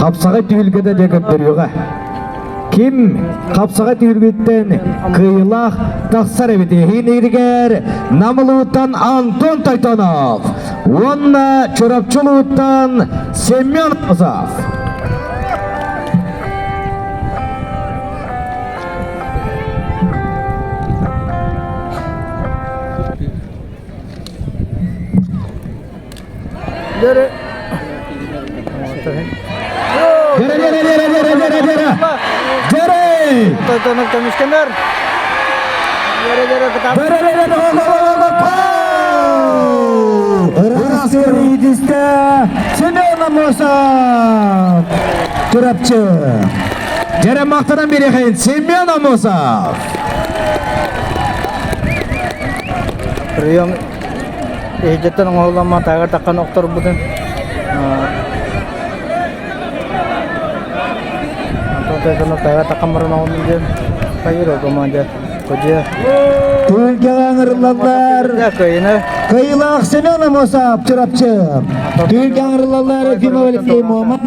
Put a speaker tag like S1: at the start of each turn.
S1: Хапсаҕай түһүлгэтэ дьэ көрдөрүөҕэ. Ким хапсаҕай түһүлгүттэн кыайыылаах тахсар эбит иһин Нам улууттан Антон Тойтонов уонна Чурапчы улууттан Семен Азов.
S2: Дөрө.
S1: Дөрө, дөрө, дөрө, дөрө, дөрө, дөрө. Дөрө!
S2: Тойтонов көмүскэнэр. Дөрө, дөрө, кытаат.
S1: Дөрө, дөрө, дөрө, дөрө, дөрө, Ыраас иитистэ Семен Амосов! Чурапчы. Дьэрэ махтанан бириэхин Семен Амосов!
S2: Прием иһдьэттэн оҥоһулламма тааҕар таххан охторбутун тааҕар таххан баран оҕоннум диэн хайыр команда кодьуя
S1: Түһүлгэҕэ ыҥырыллаллар. Кыайыылаах Семен Амосов Чурапчы. Түһүлгэҕэ ыҥырыллаллар Ефимов Алексей Муома.